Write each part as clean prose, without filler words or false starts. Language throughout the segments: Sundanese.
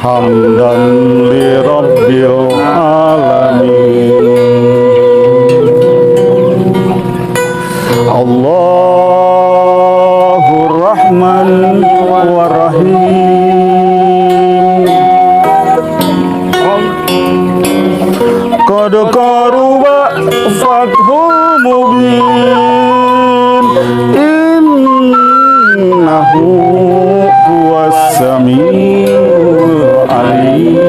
Hamdan li rabbil alamin. Allahur Rahman wa Rahim. Qad qaruba fathul mubin. Innahu huwas samiul alim.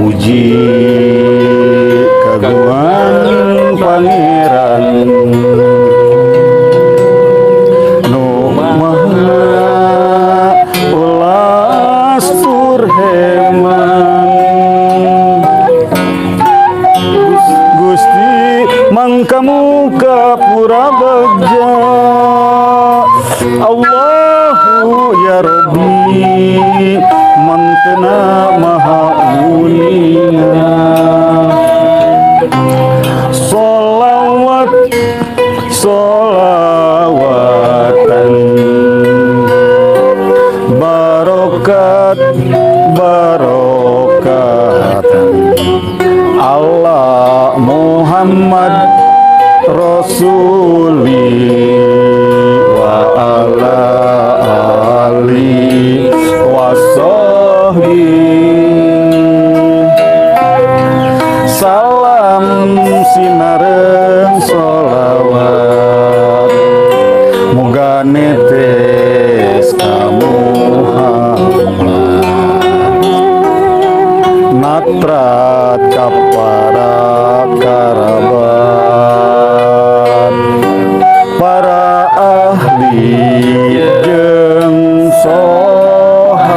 Puji kagungan Pangeran Nu Maha Welas tur heman. Gusti mangkamuka pura bagja. Allahu ya Rabbi mantena maha uninga. Solawat solawatan, barokat barokatan, Allah Muhammad Rasuli wa ala ali wa sahbi. Salam sinareng solawat, muga netes ka Muhammad, natrat ka para karabat, para ahli jeung sahabat.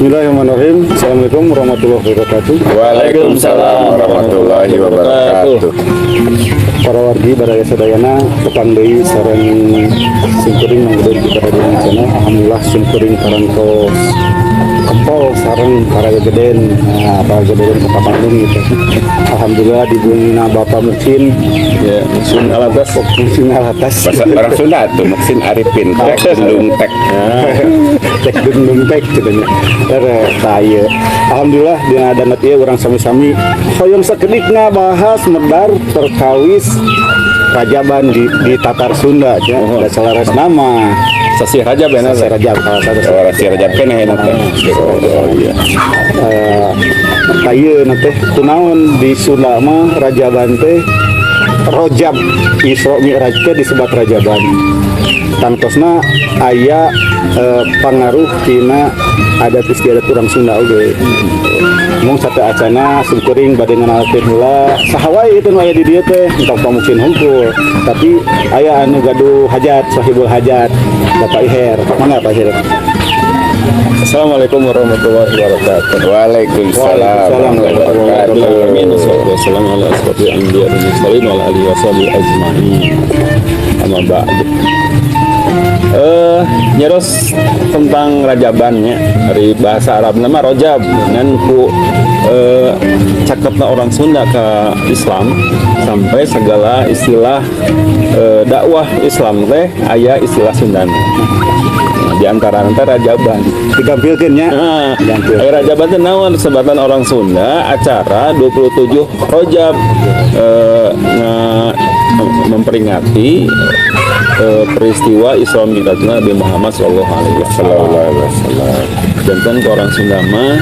Bismillahirrahmanirrahim. Assalamualaikum warahmatullahi wabarakatuh. Waalaikumsalam warahmatullahi wabarakatuh. Para wargi baraya sadayana, tepang deui sareng simkuring Mang Gede di Paradian Channel. Alhamdulillah simkuring parantos kempol sareng para geden, nah, para geden Kota Bandung gitu. Alhamdulillah dibungina Bapak Muksin. Ya, Muksin Alatas. Muksin Alatas. Bahasa orang Sunda tuh Muksin Arifin, tek dendung tek. Tek dendung tek katanya. Tere tah ieu. Alhamdulillah dina danget ieu urang sami-sami hoyong sakedik ngabahas medar perkawis Rajaban di Tatar Sunda nya, da salaras nama Sasih Rajab ya. Sasih Rajab salah satu. Oh, Sasih Rajab keneh enak teh. Oh iya. Tah ieu na teh kunaon di Sunda mah Rajaban teh Rojab, Isra Mi'raj teh disebut Rajaban. Tangtosna aya pangaruh tina adat istiadat urang Sunda oge. Mung sateuacana simkuring bade ngenalkeun heula saha wae itu nu aya di dieu teh, entong pamuksin hungkul, tapi aya anu gaduh hajat, sahibul hajat, Bapak Iher. Mangga, Pak Iher. Assalamualaikum warahmatullahi wabarakatuh. Waalaikumsalam warahmatullahi wabarakatuh. Amin. Wassalatu wassalamu ala asrofil anbiya wal mursalin wa ala alihi washabihi ajmain. Amma ba'du. Nyeros tentang rajabannya dari bahasa Arab nama rojab dengan ku cakepna orang Sunda ke Islam sampai segala istilah dakwah Islam teh aya istilah Sundana. Nah, di antara nanti rajaban. Digampilkeun nya. Nah, Digampil. aya rajaban teh naon, sebatan orang Sunda acara 27 Rojab memperingati peristiwa Isra Mi'raj Nabi Muhammad sallallahu alaihi wasallam. Sallallahu alaihi wasallam. Janten ke orang Sunda mah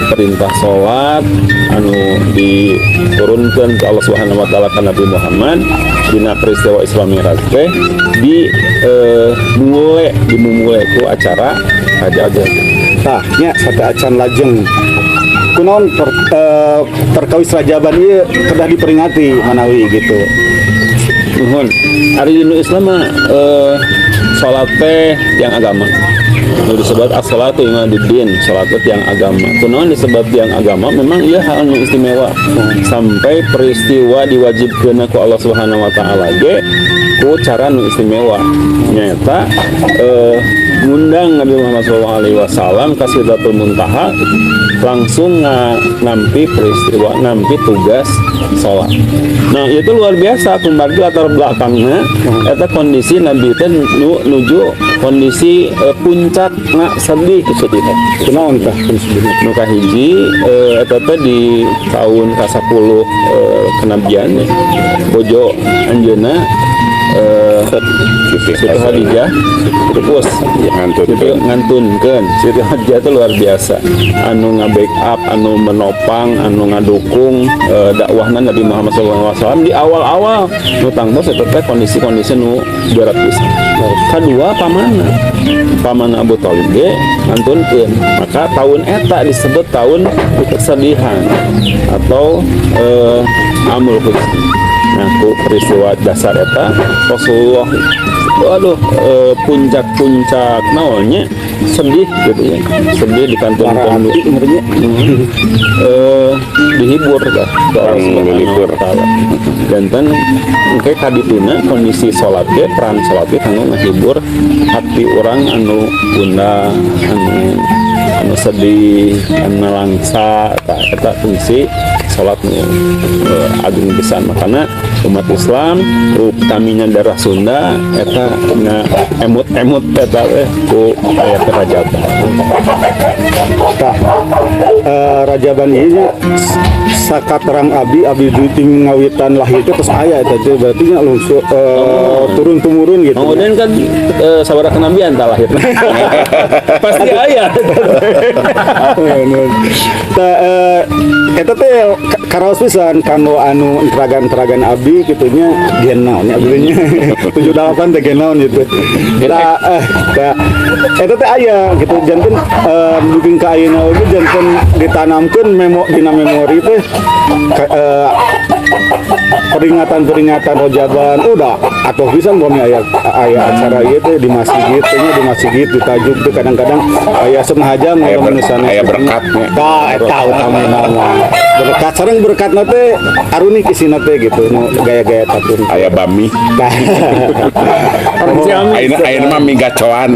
Perintah sholat anu diturunkan ke Allah Subhanahu wa Taala ke Nabi Muhammad dina peristiwa Isra Mi'raj teh di mulai dimumule ku acara Rajab. Tah, nya sateuacan lajeng. Kunaon perkawis Rajaban ieu kedah diperingati manawi gitu? Nuhun. Ari dinu Islam mah salat teh tiang agama. Nu disebut as-salatu imaduddin, salat teh tiang agama. Kunaon disebut tiang agama? Memang iya, hal anu istimewa. Sampai peristiwa diwajibkeun ku Allah Subhanahu wa Taala ge ku cara nu istimewa. Nyaeta ngundang Nabi Muhammad SAW ka Sidratul Muntaha, langsung nampi peristiwa, nampi tugas sholat. Nah, itu luar biasa kembali latar belakangnya eta kondisi Nabi teh nuju kondisi puncak na sedih sedih. Kunaon tah sebelumnya? Nu kahiji eta teh di tahun ka-10 kenabian ya. Bojo anjeunna Siti Siti Khadijah pupus. Ngantunkeun. Itu ngantunkeun. Siti Khadijah itu luar biasa, anu nge-backup, anu menopang, anu ngadukung dakwahna Nabi Muhammad SAW di awal-awal, nu tangtos eta teh kondisi-kondisi nu berat pisan. Kedua, pamana pamana Abu Thalib ge ngantunkeun, maka tahun eta disebut tahun kesedihan atau Amul Huzn. Nah, ku peristiwa dasar eta Rasulullah, waduh, puncak-puncak naonnya, sedih gitu ya, sedih di kantor. Para hati menurutnya. Dihibur tah ku Allah Orang Subhanahu ngelibur. Wa Ta'ala. Janten engke kadituna kondisi salat ge, peran salat ge kanggo ngahibur hati orang anu gundah, anu anu sedih, anu nalangsa. Eta eta fungsi salat nu agung pisan. Makana umat Islam, utamina darah Sunda, eta na emut-emut eta teh ku aya Rajaban. Tah, Rajaban ini sakaterang abi, abi di ngawitan lahir itu terus aya eta teh, berarti nya langsung turun temurun gitu. Kemudian kan sabaraha kenabian tah lahir. Pasti aya. Tah, eta teh karaos pisan kanggo anu enteragan-enteragan abdi kitu nya, gen naon nya abdi nya, 78 teh gen naon gitu. Tah, tah eta teh aya gitu, janten dugi ka ayeuna oge janten ditanamkeun dina memori teh peringatan-peringatan Rojaban udah atau pisan bumi aya aya acara ieu teh di masjid teh nya, di masjid ditajuk teh kadang-kadang aya setengah jam Aya ngomong nu sanes. Aya berkatnya. Tah, eta utamina mah berkat, sareng berkatna teh arunik isina teh gitu, nu gaya-gaya tatun. Aya bami. Tah. Orang Ciamis. Ayeuna ayeuna mah mie gacoan.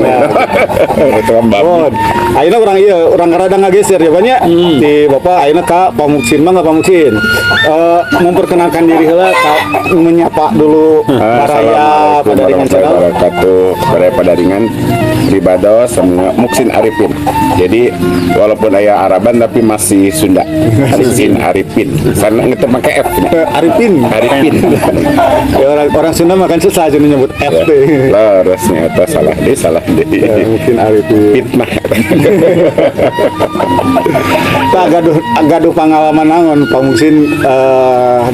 Itu mah bami. Oh, ayeuna urang ieu, urang rada ngageser ya banyak di Bapak ayeuna ka Pak Muksin mah, Pak Muksin. Memperkenalkan diri heula ka, menyapa dulu baraya Assalamualaikum pada ringan warahmatullahi channel. wabarakatuh. Baraya Padaringan Pribados sama Muksin Arifin. Jadi walaupun aya Araban tapi masih Sunda. Muksin Arifin. Sana ngetep make F nya. Arifin. Arifin. Ya, orang orang Sunda makan susah aja nyebut F teh. Leresnya eta salah deh, salah deh. Ya, mungkin Arifin. Fitnah. Tah, gaduh gaduh pengalaman naon Pak Muksin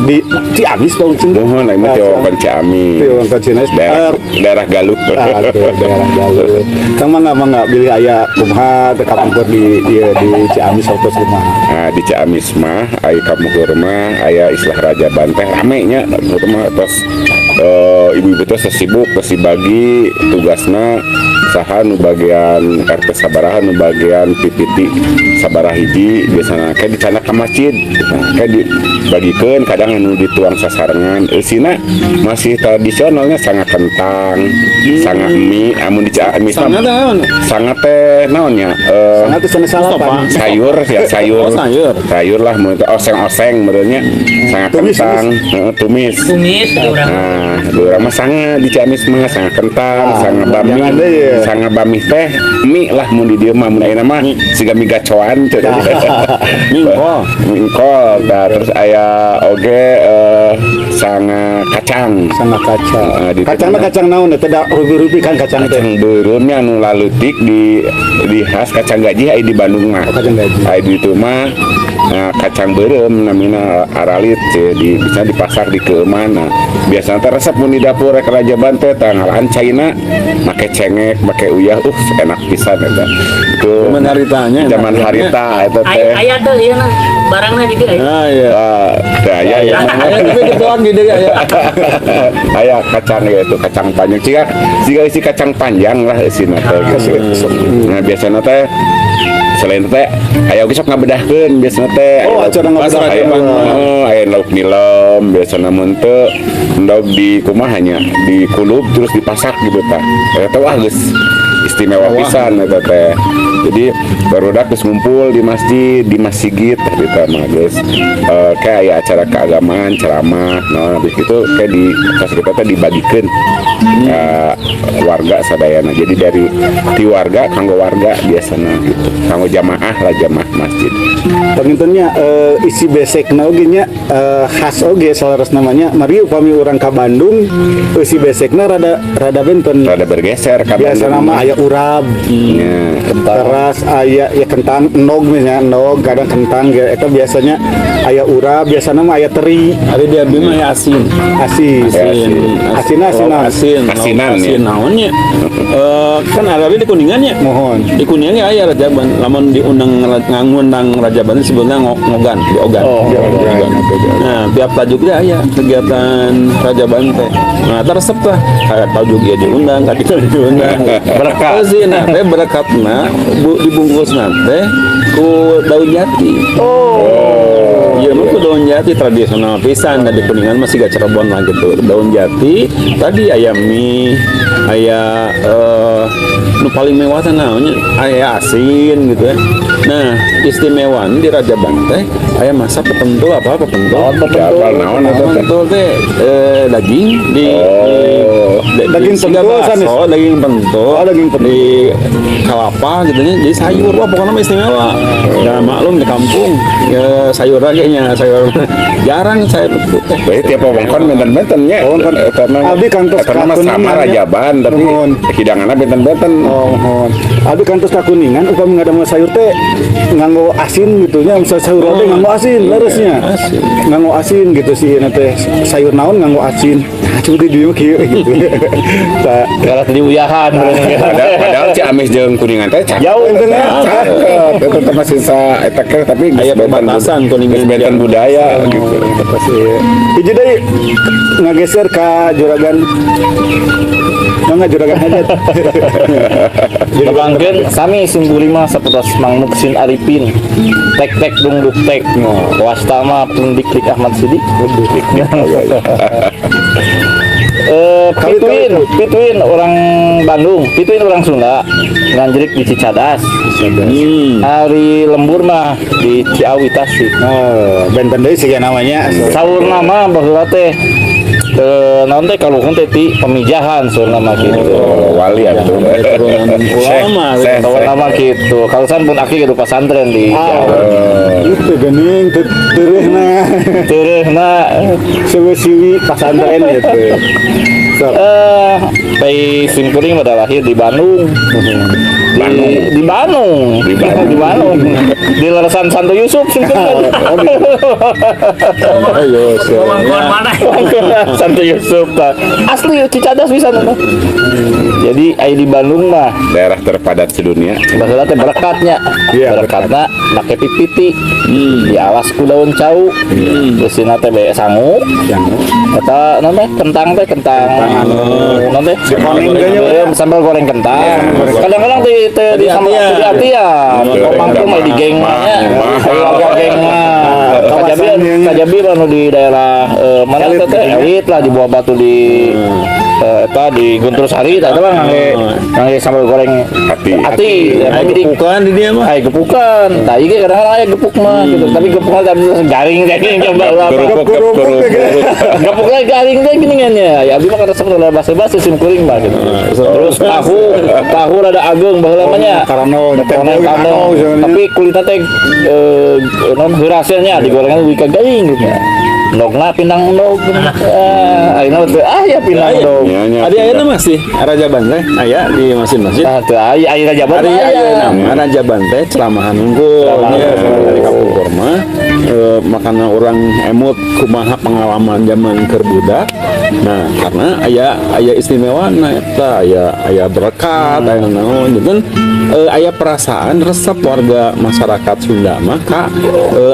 di Ciamis, Pak Muksin? Muhun ieu mah ti wewengkon Ciamis. Ti wewengkon Ciamis. Daerah daerah Galuh. Aduh, daerah Galuh. Kang mangga mangga bilih aya kumaha teh kapungkur di ieu di Ciamis waktu kumaha. Nah, di Ciamis mah aya kapungkur mah aya istilah Rajaban teh rame nya kapungkur mah, tos ibu-ibu teh sesibuk, terus dibagi tugasna, saha nu bagian RT sabaraha, nu bagian PPT sabaraha hiji. Biasana kayak dicandak ke masjid. Nah, kayak dibagikeun, kadang anu dituang sasarengan, eusina masih tradisionalnya sanga kentang, sanga mie amun di Ciamis mah. Sanga teh naon? Sanga teh naonnya? Sanga teh sanes salapan. Sayur ya, sayur. Oh, sayur. Sayur lah, mun teh oseng-oseng meureunnya, sanga Tumis, kentang, heeh, tumis. Tumis di urang. Nah, di urang mah sanga, di Ciamis mah sanga kentang, sanga bami. Jangan deh ya. Sanga bamih teh mie lah, mun di dieu mah, mun ayeuna mah siga mie gacoan cenah. Mingkol. Mingkol. Nah, terus aya oge sanga kacang. Sama kacang. Di Kacangna kacang naon teh, da rupi-rupi kan kacang teh? Kacang beureumnya anu laleutik di khas kacang gaji aya di Bandung mah. Oh, kacang gaji. Aya di itu mah, nah, kacang beureum namina aralit ce, di bisa di pasar di Keuman. Nah, biasanya teh resep mun di dapur rek rajaban teh tah ngalahan caina make cengek, make uyah, enak pisan eta. Itu Zaman haritanya. Zaman harita eta teh. Aya tuh ieu na barangna di dieu aya. Ah iya. Ah, teh aya ya. Aya tapi dituang di dieu aya. Aya kacang ya, itu kacang panjang jika jika isi kacang panjang lah isina teh gitu. Nah, biasanya teh selain teh aya oge sok ngabedahkeun biasanya teh. Oh, acara ngabedah. Aya, oh, aya lauk nilem biasanya, mun teu endog di kumaha nya, di kulub terus dipasak gitu tah. Eta wah geus istimewa pisan eta teh. Jadi barudak geus ngumpul di masjid, di masjid teh di mah geus kayak aya acara keagamaan, ceramah. Nah, habis itu kayak di pas kita teh dibagikeun ka warga sadayana. Jadi dari ti warga kanggo warga biasana gitu. Kanggo jamaah lah, jamaah masjid. Panginten nya isi besekna oge nya khas oge salaras namanya. Mari upami urang ka Bandung isi besekna rada rada benten. Rada bergeser ka Biasa Bandung. nama aya urab. Nya. Teras aya ya kentang, endog misalnya, endog kadang kentang ge eta biasanya aya urab, biasana mah aya teri. Ari di abdi mah ya asin. Asin. Asin. Asin, asin. Lauk asin. Lauk Asinan, ya. asin naonnya? Kan ari di Kuningan ya. Mohon. Di Kuningan ya aya rajaban. Lamun diundang ngundang rajaban sebetulnya ngogan, di ogan. Oh, Di ogan. Nah, tiap tajuk teh aya kegiatan rajaban teh. Nah, teresep lah. Kayak tajuk ya diundang, ka ditu diundang. Berkat. Eusina teh berekatna dibungkus teh ku daun jati. Oh. Iya, mah ku daun jati tradisional pisan da di Kuningan masih gak Cirebon lah gitu. Daun jati tadi aya mie, aya nu paling mewah teh naonnya, aya asin gitu ya. Nah, istimewaan di Rajaban teh aya masak pepentul apa pepentul? Oh, pepentul. Apa naon eta teh? Pepentul teh daging di, Oh. Daging siga pentul, bakso, sanes? Daging pentul. Oh, daging pentul. Di kelapa gitu nya, jadi sayur, wah pokoknya mah istimewa. Ya maklum di kampung ya sayur kayaknya sayur jarang sayur teh. Berarti tiap wewengkon benten-benten nya. Wewengkon. Eta mah Abdi kantos eta mah sama ka Kuningan, nya. rajaban tapi Nuhun. Hidanganna benten-benten. Oh, mohon. Abdi kantos ka Kuningan upami ngadamel sayur teh nganggo asin gitu nya, misalnya sayur lodeh nganggo asin leresnya. Asin. Nganggo asin gitu sih teh sayur naon nganggo asin. Nah, coba di dieu kieu gitu. Tah. Kalau tadi uyahan. Padahal Ciamis jeung Kuningan teh cakep. Jauh. Cakep. Eta teh masih sa eta ke tapi geus Aya benten perbatasan Kuningan. Geus benten budaya gitu. Pasti. Hiji deui ngageser ka juragan. Mangga, Juragan Hajat. Tepangkeun sami simkuring mah sapertos Mang Muksin Arifin. Tek tek dungduk tek. Wasta mah pun Dikdik Ahmad Sidik. Pituin, Pituin orang Bandung, Pituin orang Sunda, nganjrik di Cicadas. Hari lembur mah di Ciawi, Tasik. Oh, benten deui siga namanya. Saur nama baheula teh naon teh kaluhun teh ti pemijahan saur nama gitu. Oh, wali atuh. Turunan ulama. Syekh, Saur syekh. nama gitu. Kalau pun aki gitu pesantren di Ah, Ciawi. itu geuning tereuhna. Tereuhna. Siwi-siwi pasantren gitu. Sok. Pai simkuring pada lahir di Bandung. Di Bandung. Di Bandung. Di Bandung. Di Leresan Santo Yusuf simkuring. Ayo, Wewengkon mana? Santo Yusuf tah. Asli Cicadas bisa mah. Jadi aya di Bandung mah Daerah terpadat sedunia. baheula teh berekatnya. Iya, Berekatna make pipiti. Dialas ku daun cau. Eusina teh be sangu. Eta naon teh kentang teh kentang. Naon teh? Dikoneng teh nya. Iya, sambal goreng kentang. Kadang-kadang di teh di sambal Ati-atian. di atian. Komang tuh mah di geng mah nya. Warga geng mah. Kajabi Kawasannya. kajabi anu di daerah mana Elit teh teh gitu ya. elit lah di Buah Batu di eta di Guntur Sari tah eta mah ngangge ngangge sambal goreng Hati. Hati ya, Aya jadi gepukan di dia mah. Aya gepukan, tah ieu kadang-kadang aya gepuk mah gitu. Tapi gepuknya tapi garing garing coba lah. Kerupuk Kerupuk, kerupuk. Gepuknya garing teh gini kan ya. Ya abdi mah resep rada basa-basi sim kuring mah gitu. Terus tahu, tahu rada ageung baheula mah nya. Karena Karena kano, tapi kulitnya teh non heurasnya nya digorengnya lebih ke garing gitu. Endogna pindang endog. Ah, ayeuna teh ah ya pindang endog. Nya, nya, Adi ayeuna masih Rajaban teh aya di masjid-masjid. Nah, teu aya aya Rajaban Ari mah aya. ayeuna mah Rajaban teh ceramahan unggul Ceramahan nya. unggul. Dari kapungkur mah makana orang emut kumaha pengalaman zaman keur budak. Nah, karena aya aya istimewa nah eta aya aya berkat, aya naon gitu aya perasaan resep warga masyarakat Sunda mah ka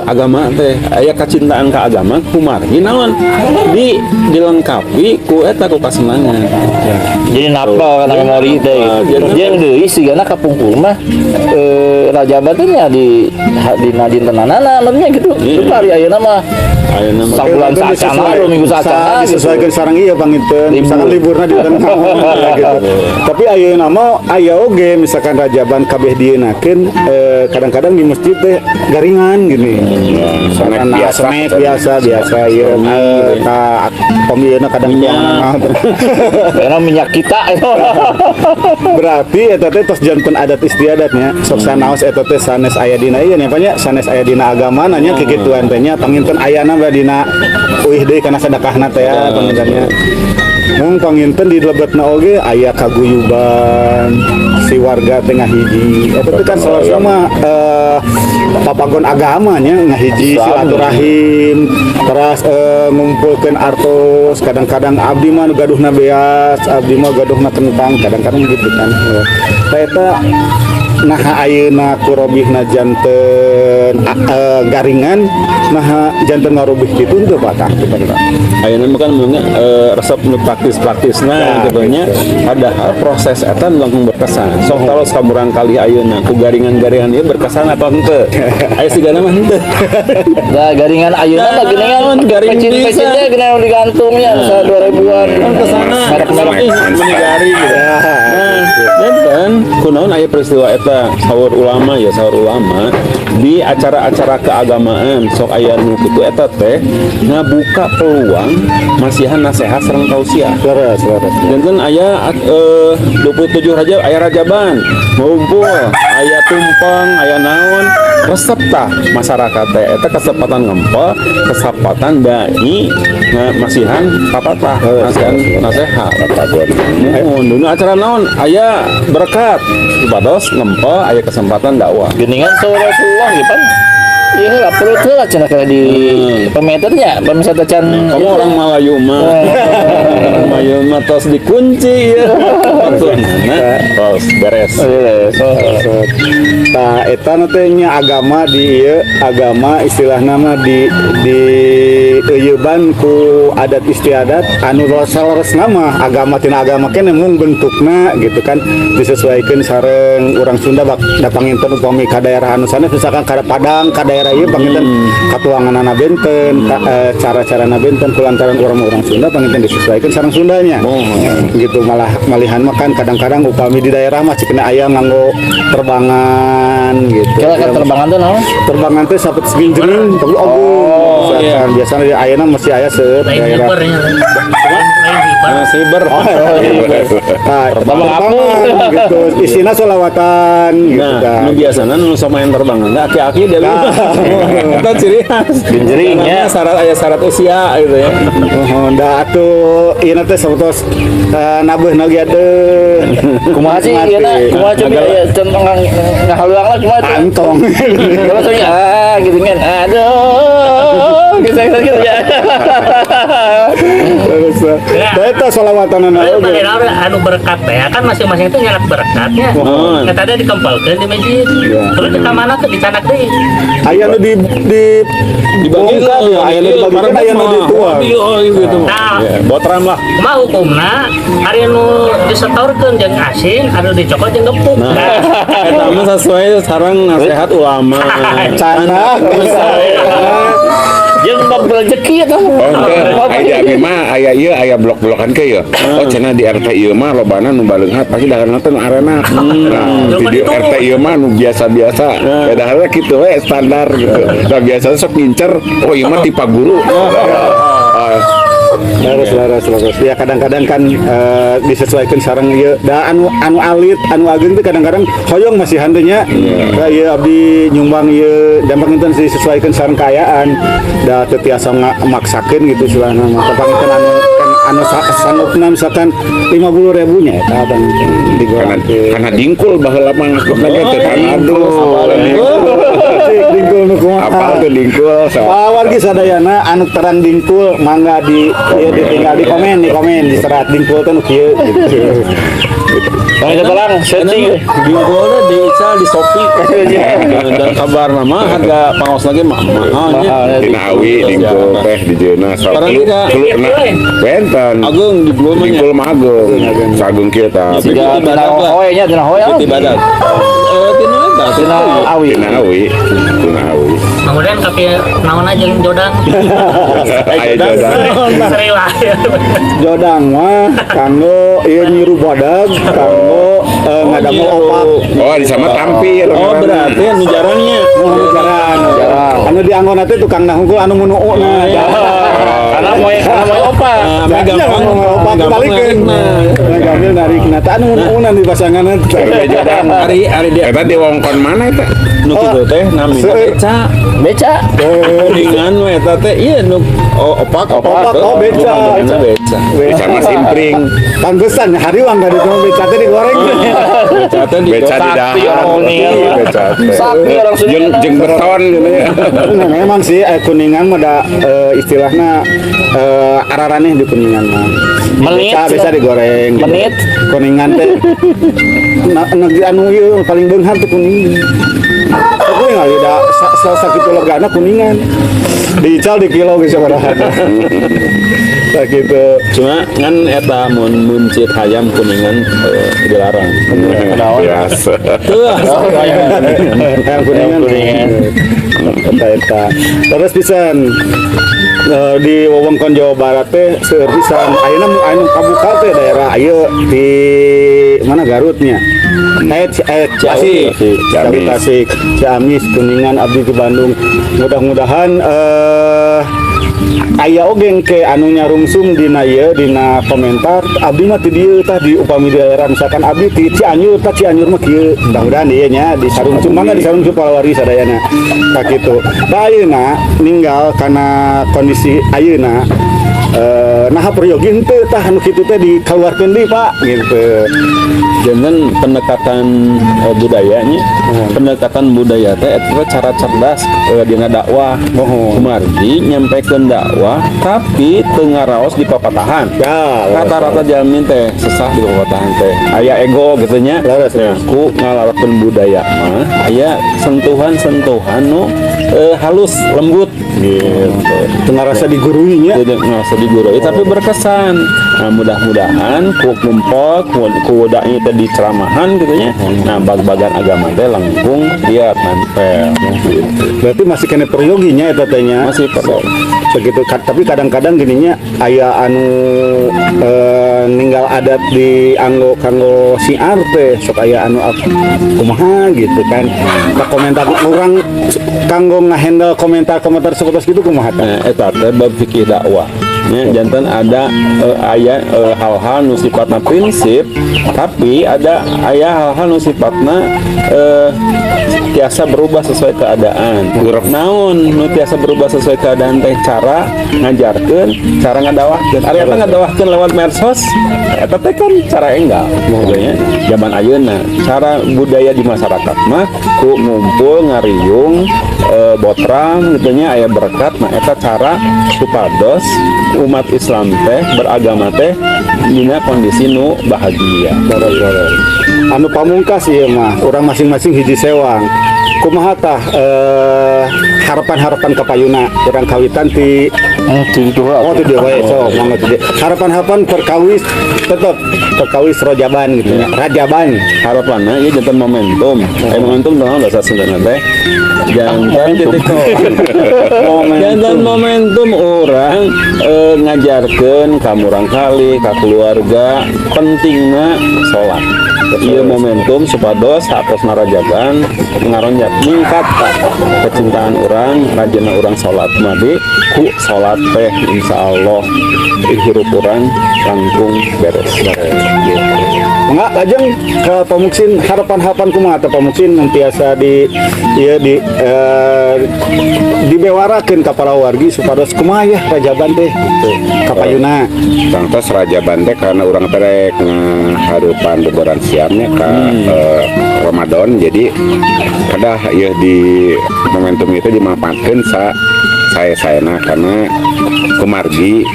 agama teh aya kacintaan ka agama kumargi naon di dilengkapi ku eta ku kasenangan. Jadi napal kana memori teh. Ah, jadi- Jeung deui sigana kapungkur mah Rajaban teh nya di di dintenanana maksudnya gitu. Iya. Itu hari ayeuna mah Ayeuna mah sabulan saacana, 2 minggu saacana gitu. Disesuaikan sareng iya panginten Libur. misalkan liburna di gitu. Tapi ayeuna mah aya oge misalkan Rajaban kabeh dieunakeun kadang-kadang di masjid teh garingan gini. Snack Karena biasa. snack biasa biasa ieu ka pemilihanna kadang Minyak. Karena minyak kita itu. Berarti eta teh tos janten adat istiadatnya sok sanaos eta teh sanes aya dina ieu nya nya sanes aya dina agama nanya kikituan teh nya panginten ayana bae dina uih deui kana sedekahna teh ya pangintennya mung panginten di lebetna oge aya kaguyuban si warga teh ngahiji eta teh kan salah mah papagon agamanya ngahiji Islam. Silaturahim terus ngumpulkeun artos kadang-kadang abdi mah nu gaduhna beas abdi mah gaduhna kentang kadang-kadang gitu kan. Tah eta nah ayeuna kurobihna janten garingan nah janten ngarobih kitu henteu Pak tah gitu Pak. Ayeuna mah kan mun resep nu praktis-praktisna Ya, gitu nya. Padahal proses eta nu langkung berkesan. Sok taros ka murang kali ayeuna ku garingan-garingan ieu berkesan atau henteu. Aya sigana mah henteu. Nah, garingan ayeuna mah geuningan Garing pecin bisa. pecin teh geuningan digantungnya bisa 2000-an. Kan kesana Merek-merek. ih meni garing gitu. Nah, dan kunaon aya peristiwa eta saur ulama ya saur ulama di acara-acara keagamaan sok aya nu kitu eta teh ngabuka peluang masihan nasihat sareng tausiah. Leres leres. Janten aya 27 Rajab aya Rajaban ngumpul aya tumpeng aya naon resep tah masyarakat teh eta kesempatan ngempel kesempatan dai masihan papatah masihan nasihat. Muhun dulu acara naon aya berkat supados ngempel aya kesempatan dakwah. Geuningan saur Rasulullah gitu kan. Iya lah perut heula cenah kena di pemeternya pemirsa can. Kamu orang Melayu mah orang Melayu mah tos dikunci ya nah tos beres. Beres. Tah eta nu teh nya agama di ieu agama istilahna mah di euyeuban ku adat istiadat anu saleresna mah agama tina agama keneh mung bentukna gitu kan disesuaikan sareng urang Sunda bak da panginten upami ka daerah anu sanes misalkan ka Padang ka daerah ieu panginten katuanganana benten cara-carana benten kulantaran urang-urang Sunda panginten disesuaikan sareng Sundanya gitu malah malihan mah kan kadang-kadang upami di daerah mah cikena aya nganggo terbangan gitu. Kira kan terbangan tuh naon? Terbangan teh sampai seginjering tapi oh, iya. misalkan biasanya di ayeuna masih aya seueur Lain daerah. hibernya. Lain hiber. Nah, siber. Oh, iya. Nah, Terbang terbangan gitu. Isina solawatan gitu Nah, kan. nu biasana nu sok main terbangan teh aki-aki dia. Eta ciri khas. Genjering, ya. Karena syarat aya syarat usia gitu ya. Oh, da atuh ieu teh sapertos nabeuh ge adeuh. Kumaha sih ieu na? Kumaha coba ya contoh ngahaluang lah kumaha tuh? Antong. Kalau soalnya ah gitu kan. Aduh, gitu gitu gitu ya. Terus da eta solawatanana Lalu oge. pada anu berkat teh kan masing-masing itu nyanak berkatnya. Oh. Nah, tadi dikempelkeun di masjid. Terus di kamana tuh dicanak deui. Aya nu di Dibagi bongkar ya, aya nu dibagikan aya nu dituang. Iya, gitu. Nah. Ya, botram lah. Kumaha hukumna ari nu disetorkeun jeung asin, anu dicokot jeung gepuk. Nah, Nah, eta mah sesuai sareng nasihat ulama. Canak. Jeung bab rezeki eta mah. Oh, henteu. Aya di abi mah aya ieu, aya blok-blokan ke ieu. Oh, cenah di RT ieu mah lobana nu baleunghat, pasti daharna teh nu arenak. Nah, di RT ieu mah nu biasa-biasa. Ya daharna kitu we standar gitu. Nah, biasanya sok ngincer, oh ieu mah tipe guru. Ah, Leres, leres, leres. Ya kadang-kadang kan disesuaikan sareng ieu da anu anu alit, anu ageng teh kadang-kadang hoyong masih henteu nya. Ka ieu abdi nyumbang ieu dampak enten disesuaikan sareng kaayaan, da teu tiasa maksakeun gitu istilahna mah. Panginten anu kan anu sanggupna misalkan 50 ribu nya eta panginten karena digorengkeun. Karena dingkul baheula mah ngakupna ge teh kan, aduh. Cik, dingkul nu kumaha? Apal tuh dingkul so. Pak wargi sadayana anu terang dingkul mangga di ieu ditinggal di komen, di komen diserat dingkul teh nu kieu gitu. Bang terang searching. Dingkulnya di Ical di Shopee dan kabar nama harga pangaos lagi mah mahalnya. Dina awi dingkul teh di jeuna sok Barang tidak. Nah, benten. Agung di belum nya. Dingkul mah ageung. Sagung kieu tah. Siga tina hoe nya, tina hoe. Ti badak. Eh, tina eta. Tina awi. Tina awi. Tina awi. Kemudian tapi naon aja jeung jodang. Aya jodang. Seri wae. Jodang mah kanggo ieu nyiru badag, kanggo ngadamel opak. Oh, di sama tampi. Oh, berarti anu jarangnya. Nu jarang. Jarang. Anu dianggon teh tukang hungkul anu munuuna. Karena moe opak. Nah, meh gampang, opak gampang dibalikeun. narikna. Nah, gampang narikna. Tah anu munuuna di pasangan teh. Jodang. Ari ari dia Eta di wongkon mana eta? Nu kitu teh namina Seueur. beca. Beca. Kuningan we eta teh ieu nu oh, opak. Opak, oh, beca. Namina beca. Di sama simpring. Pantesan hariwang ka ditu mah beca teh digoreng. Beca teh di Beca di Sakti dahar. orang Kuningan. Beca teh. Sakti orang Sunda. Jeung jeung beton gitu ya. Nah, memang sih Kuningan mah da istilahna araraneh di Kuningan mah. Menit. Beca bisa digoreng. Gitu. Menit. Kuningan teh na, negeri anu ieu paling beunghar teh Kuningan. Tapi ngali da sa, sa, sakitu legana Kuningan. Diical di kilo geus sabaraha. Tah gitu. Cuma ngan eta mun mencit hayam Kuningan dilarang. Biasa. Tuh. Hayam Kuningan. Kuningan. Eta eta. Terus pisan di wewengkon Jawa Barat teh seueur pisan. Ayeuna anu kabuka teh daerah ieu di mana, Garutnya. Tasik, Ciamis. Tasik, Ciamis, Kuningan, abdi di Bandung. Mudah-mudahan aya oge ke anu nyarungsum dina ieu dina komentar, abdi mah ti dieu tah, di upami di daerah misalkan abdi ti Cianjur, tah Cianjur mah kieu. Mudah-mudahan ieu nya disarungsum, mangga disarungsum palawari sadayana tah kitu. Tah, ayeuna ninggal kana kondisi ayeuna, nah peryogi henteu tah anu kitu teh dikeluarkeun deui, Pak, gitu. Janten pendekatan budayanya, pendekatan budaya teh eta teh cara cerdas dina dakwah. Mohon. Kumargi nyampekeun dakwah tapi teu ngaraos di papatahan. Ya. Rata-rata jalmi teh sesah di papatahan teh aya ego gitu nya. Leres, leres. Ku ngalakukeun budaya mah aya sentuhan-sentuhan nu halus lembut gitu. Teu ngarasa digurui nya. Tidak ngerasa digurui tapi berkesan. Nah, mudah-mudahan ku kumpul ku dai teh di ceramahan gitu nya, nah bag-bagan agama teh langkung dia nempel gitu. Berarti masih kena peryoginya eta teh nya. Masih perlu. Begitu, tapi kadang-kadang gininya aya anu ninggal adat di anggo kanggo siar teh sok aya anu kumaha gitu kan. Ka komentar urang kanggo ngahandle komentar-komentar seperti gitu kumaha tah? Nah, eta teh bab fikih dakwah. Ya, janten ada aya hal-hal nu sifatna prinsip, tapi ada aya hal-hal nu sifatna tiasa berubah sesuai keadaan. Naon nu tiasa berubah sesuai keadaan teh cara ngajarkeun, cara ngadawahkeun. Ari eta ngadawahkeun lewat medsos, eta teh kan cara enggal. Gitu nya. Zaman ayeuna cara budaya di masyarakat mah ku ngumpul ngariung botram gitu nya, aya berkat. Nah, eta cara supados umat Islam teh beragama teh dina kondisi nu bahagia. Leres. Anu pamungkas ieu mah, urang masing-masing hiji sewang. Kumaha tah harapan-harapan kapayuna urang kawitan ti Ti ditu. Oh, itu dia wae, sok mangga ti dia. Harapan-harapan perkawis, tetep perkawis rojaban gitu ya. Rajaban. Harapannya ieu janten momentum, momentum dalam bahasa Sunda teh janten titik janten momentum urang ngajarkeun ka murangkali, ka keluarga, pentingna sholat. Ieu momentum supados saatosna rajaban ngaronjat, ningkat kecintaan urang, rajinna urang sholat. Madi ku sholat teh insya Allah hirup urang langkung beres gitu. Mangga lajeng ke Pak Muksin, harapan-harapan kumaha teh Pak Muksin nu tiasa di ieu di dibewarakeun ka para wargi supados kumaha ya rajaban teh gitu kapayuna. Tangtos rajaban teh karena urang teh rek ngaharupan beberan siamnya ka Ramadan, jadi kedah ya di momentum itu dimanfaatkan sa saya sayana karena kumargi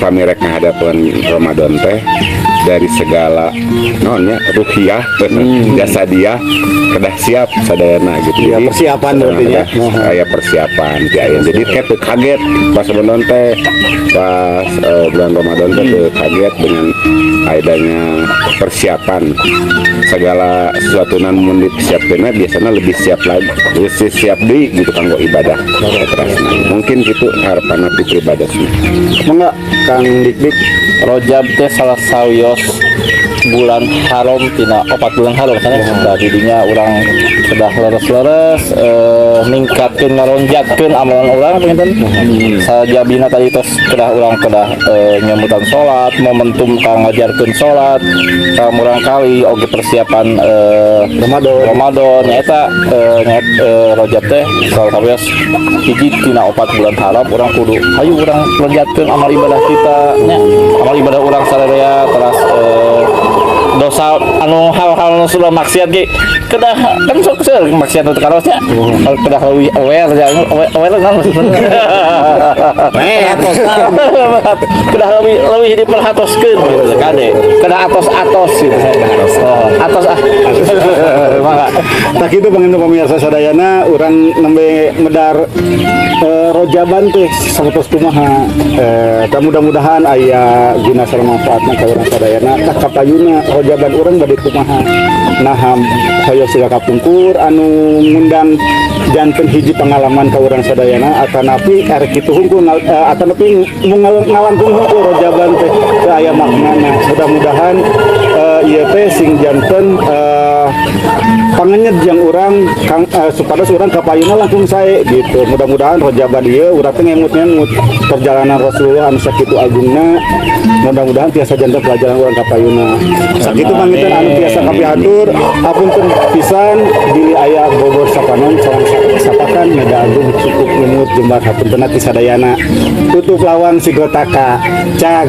pami rek ngahadapan Ramadan teh dari segala naon nya, ruhiyah, jasadiah kedah siap sadayana gitu. Ya, persiapan berarti nya. Kedah aya persiapan ti aya, jadi kayak teu kaget pas Ramadan teh, pas bulan Ramadan teh teu kaget dengan adanya persiapan segala sesuatu. Mun disiapkeun biasanya lebih siap lagi, lebih siap deui gitu kanggo ibadah. Terasna. Mungkin gitu harapan ti pribadi. Mangga Kang Dik Dik. Rojab teh salah sawios bulan haram tina opat bulan haram sana. Nah, didinya urang sudah leres-leres ningkatkeun, ngaronjatkeun amalan urang panginten. Sajabina tadi tos kedah urang kedah nyemutan salat, momentum kang ngajarkeun salat ka murangkali oge persiapan Ramadan. Ramadan nyaeta Rojab teh salah sawios hiji tina opat bulan haram. Urang kudu hayu urang lonjatkeun amal ibadah kita nya, amal ibadah urang sararea. Teras dosa anu hal-hal anu sudah maksiat ge kedah kan sok seueur maksiat nu teu karosnya, kedah leuwih aware ya, aware, aware naon maksudna, kedah leuwih leuwih diperhatoskeun gitu kade, kedah atos-atos gitu. Oh, atos ah, mangga. Tah kitu panginten pemirsa sadayana, urang nembe medar rojaban teh sapertos kumaha. Tah mudah-mudahan aya guna sareng manfaatna ka urang sadayana. Tah kapayuna rojaban urang bade kumaha? Nah, hoyong siga kapungkur anu ngundang janten hiji pengalaman ka urang sadayana, atanapi erek kitu hungkul atanapi mung ngalangkung hungkul rojaban teh teu aya maknana. Mudah-mudahan ieu teh sing janten pangenyet jang urang kang supados urang kapayuna langkung sae gitu. Mudah-mudahan rojaban ieu urang teh ngemut-ngemut perjalanan Rasulullah anu sakitu agungna, mudah-mudahan tiasa janten pelajaran urang kapayuna. Sakitu panginten anu tiasa kapihatur, hapunten pisan bilih aya bobor sapanon sareng sapakan meda agung cukup lumut jembar hapunten ti sadayana. Tutup lawang sigotaka cag.